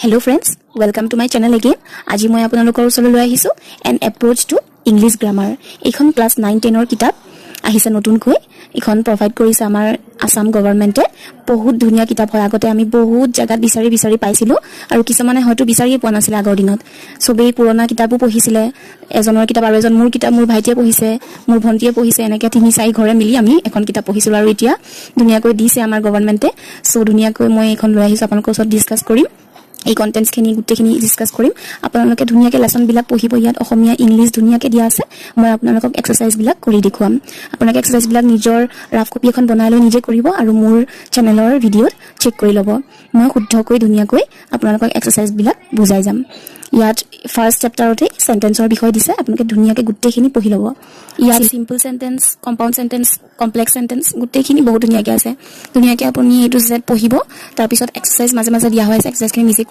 Hello friends, welcome to my channel again. আজি মই আপোনালোকৰ ওচৰলৈ লৈ আহিছোঁ An Approach to English Grammar। এইখন ক্লাছ 9 10ৰ কিতাপ আহিছে নতুনকৈ। এইখন প্ৰভাইড কৰিছে আমাৰ আছাম গভৰ্ণমেণ্টে। বহুত ধুনীয়া কিতাপ হয়। আগতে আমি বহুত জেগাত বিচাৰি বিচাৰি পাইছিলোঁ আৰু কিছুমানে হয়তো বিচাৰিয়ে পোৱা নাছিলে। আগৰ দিনত চবেই পুৰণা কিতাপো পঢ়িছিলে। এজনৰ কিতাপ আৰু এজন, মোৰ কিতাপ মোৰ ভাইটিয়ে পঢ়িছে, মোৰ ভণ্টিয়ে পঢ়িছে, এনেকৈ তিনি চাৰি ঘৰে মিলি আমি এখন কিতাপ পঢ়িছিলোঁ। আৰু এতিয়া ধুনীয়াকৈ দিছে আমাৰ গভৰ্ণমেণ্টে। চ' ধুনীয়াকৈ মই এইখন লৈ আহিছোঁ, আপোনালোকৰ ওচৰত ডিছকাছ কৰিম। এই কণ্টেণ্টছখিনি গোটেইখিনি ডিছকাছ কৰিম। আপোনালোকে ধুনীয়াকৈ লেচনবিলাক পঢ়িব। ইয়াত অসমীয়া, ইংলিছ ধুনীয়াকৈ দিয়া আছে। মই আপোনালোকক এক্সাৰচাইজবিলাক কৰি দেখুৱাম। আপোনালোকে এক্সাৰচাইজবিলাক নিজৰ ৰাফ কপি এখন বনাই লৈ নিজে কৰিব আৰু মোৰ চেনেলৰ ভিডিঅ'ত চেক কৰি ল'ব। মই শুদ্ধকৈ ধুনীয়াকৈ আপোনালোকক এক্সাৰচাইজবিলাক বুজাই যাম। ইয়াত ফাৰ্ষ্ট চেপ্টাৰতে চেণ্টেন্সৰ বিষয়ে দিছে। আপোনালোকে ধুনীয়াকৈ গোটেইখিনি পঢ়ি ল'ব। ইয়াত simple sentence, compound sentence, complex sentence গোটেইখিনি বহুত ধুনীয়াকৈ আছে। ধুনীয়াকৈ আপুনি এইটো জেড পঢ়িব। তাৰপিছত এক্সাৰচাইজ মাজে মাজে দিয়া হৈ আছে। এক্সাৰচাইজখিনি নিজে